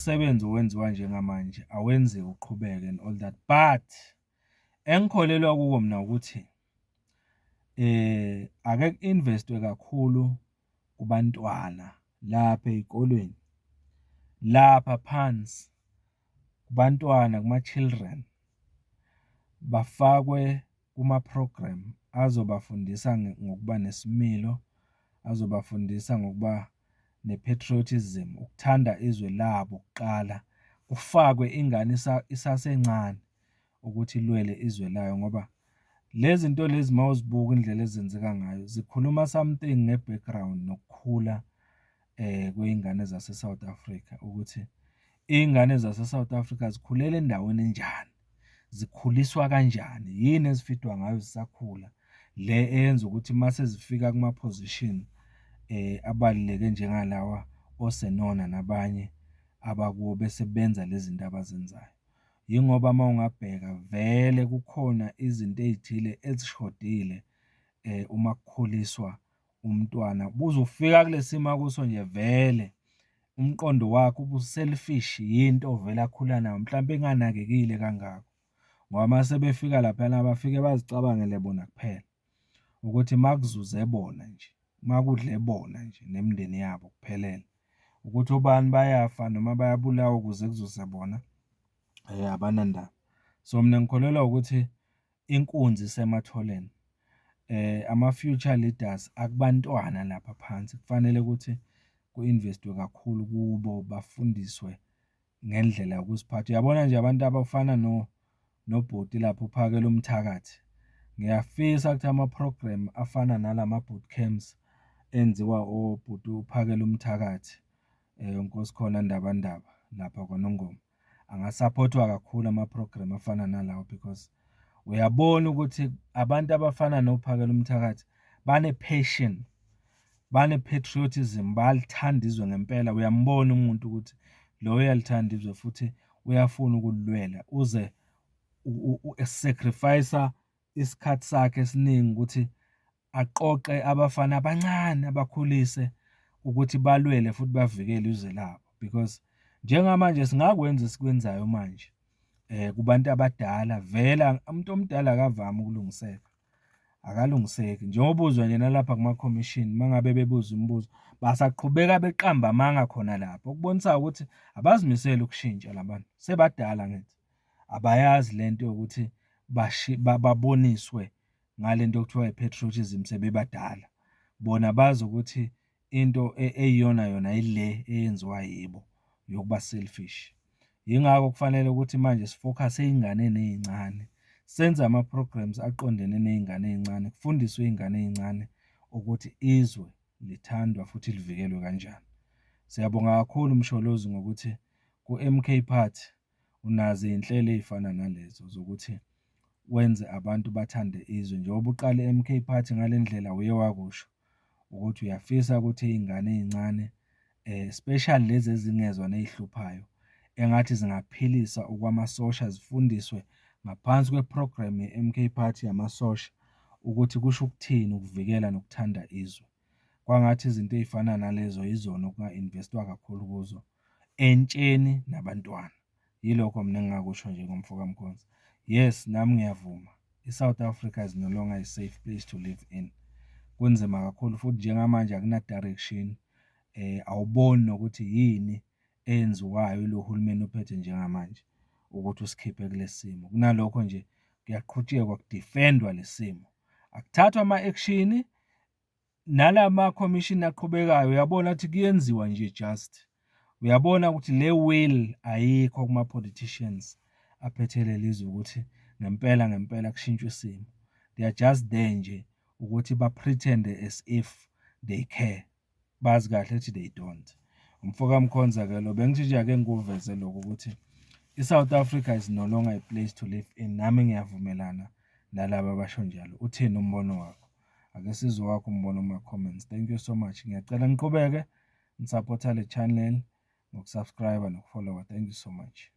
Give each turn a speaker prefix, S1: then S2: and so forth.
S1: Umsebenzi owenziwa njengamanje awenziwe uqhubeke and all that, but engikholelwa kuko mina ukuthi ake ku-invest-we kakhulu kubantwana lapha ey'kolweni, lapha phansi kubantwana kuma-children. Bafakwe kuma-program azobafundisa ngokuba nesimilo, azobafundisa ngokuba ne-patriotism, ukuthanda izwe labo kuqala. Kufakwe ingane isasencane ukuthi ilwele izwe layo ngoba le zinto lezi uma uzibuka indlela ezenzeka ngayo, zikhuluma something nge-background nokukhula kwey'ngane zase-South Africa, ukuthi iy'ngane zase-South Africa zikhulela endaweni enjani, zikhuliswa kanjani, yini ezifidwa ngayo zisakhula, le eyenza ukuthi uma sezifika kuma-position abaluleke njengalawa oSenona nabanye abakuwo bese benza le zinto abazenzayo. Yingoba uma ungabheka vele kukhona izinto ey'thile ezishodile uma kukhuliswa umntwana. Uze ufika kule simo akuso nje vele umqondo wakhe ubu-selfish, yinto vele akhula nayo, mhlampe enganakekile kangako. Ngoba uma sebefika laphayana bafike bazicabangele bona kuphela, ukuthi uma kuzuze bona nje, uma kudle bona nje nemindeni yabo kuphelele. Ukuthi obani bayafa noma bayabulawa ukuze kuzuze bona, abanandaba. So, mina ngikholelwa ukuthi inkunzi isematholeni. Ama-future leaders akubantwana lapha phansi, kufanele ukuthi ku-invest-we kakhulu kubo, bafundiswe ngendlela yokuziphatha. Uyabona nje abantu abafana nobhuti lapha uPhakelumthakathi, ngiyafisa ukuthi ama-program afana nalama-boot camps enziwa obhuti uPhakelumthakathi, uNkosikhona Ndabandaba lapha kwaNongoma, anga-support-wa kakhulu ama-program afana nalawo because uyabona ukuthi abantu abafana noPhakelumthakathi bane-passion, bane-patriotism, bayalithanda izwe ngempela. Uyambona umuntu ukuthi lo uyalithanda izwe futhi uyafuna ukulilwela, uze e-sacrifice-a isikhathi sakhe esiningi ukuthi aqoqe abafana abancane abakhulise ukuthi balwele futhi bavikele izwe labo. Because njengamanje singakwenza esikwenzayo manje kubantu abadala, vele umuntu omdala akavami ukulungiseka, akalungiseki. Njengoba uzwa nje nalapha kuma-commission, uma ngabe bebuza imibuzo, basaqhubeka beqamba amanga khona lapho, okubonisayo ukuthi abazimisele ukushintsha la bantu, sebadala angithi. Abayazi lento yokuthi baboniswe ngale nto okuthiwa i-patriotism sebebadala. Bona bazi ukuthi into eyiyona yona ile eyenziwa yibo, yokuba selfish. Yingakho kufanele ukuthi manje si-focus-e ey'nganeni ey'ncane, senze ama-programs aqondene ney'ngane ey'ncane, kufundiswe iy'ngane ey'ncane ukuthi izwe lithandwa futhi livikelwe kanjani. Siyabonga kakhulu Msholozi ngokuthi ku-M_K Party unazo iy'nhlelo ey'fana nalezo zokuthi wenze abantu bathande izwe. Njengoba uqale i-M_K Party ngale ndlela uye wakusho ukuthi uyafisa ukuthi iy'ngane ey'ncane especially lezi ezingezwa ney'hluphayo, engathi zingaphilisa okwamasosha, zifundiswe ngaphansi kwe-program ye-M_K Party yamasosha, ukuthi kusho ukuthini ukuvikela nokuthanda izwe. Kwangathi izinto ey'fana nalezo yizona okunga-invest-wa kakhulu kuzo entsheni nabantwana. Yilokho mina engingakusho nje ngomfo kaMkhonza. Yes, nami ngiyavuma, i-South Africa is no longer a safe place to live in. Kunzima kakhulu futhi njengamanje akuna-direction, awuboni nokuthi yini eyenziwayo ilo hulumeni ophethe njengamanje ukuthi usikhiphe kule simo. Kunalokho nje kuyaqhutshekwa ku-defend-wa le simo. Akuthathwa ama-action, nalama-commission aqhubekayo uyabona ukuthi kuyenziwa nje just. Uyabona ukuthi le will ayikho kuma-politicians aphethe leli zwe ukuthi ngempela ngempela kushintshwe isimo. They are just there nje ukuthi ba-pretend-e as if they care, bazi kahle ukuthi they don't. Umfo kaMkhonza-ke lo, bengithi nje ake ngikuveze lokhu ukuthi i-South Africa is no longer a place to live in. Nami ngiyavumelana nalaba abasho njalo. Uthini umbono wakho? Ake sizwe owakho umbono kuma-comments. Thank you so much. Ngiyacela niqhubeke ni-support-a le channel ngoku-subscribe noku-follow-a. Thank you so much.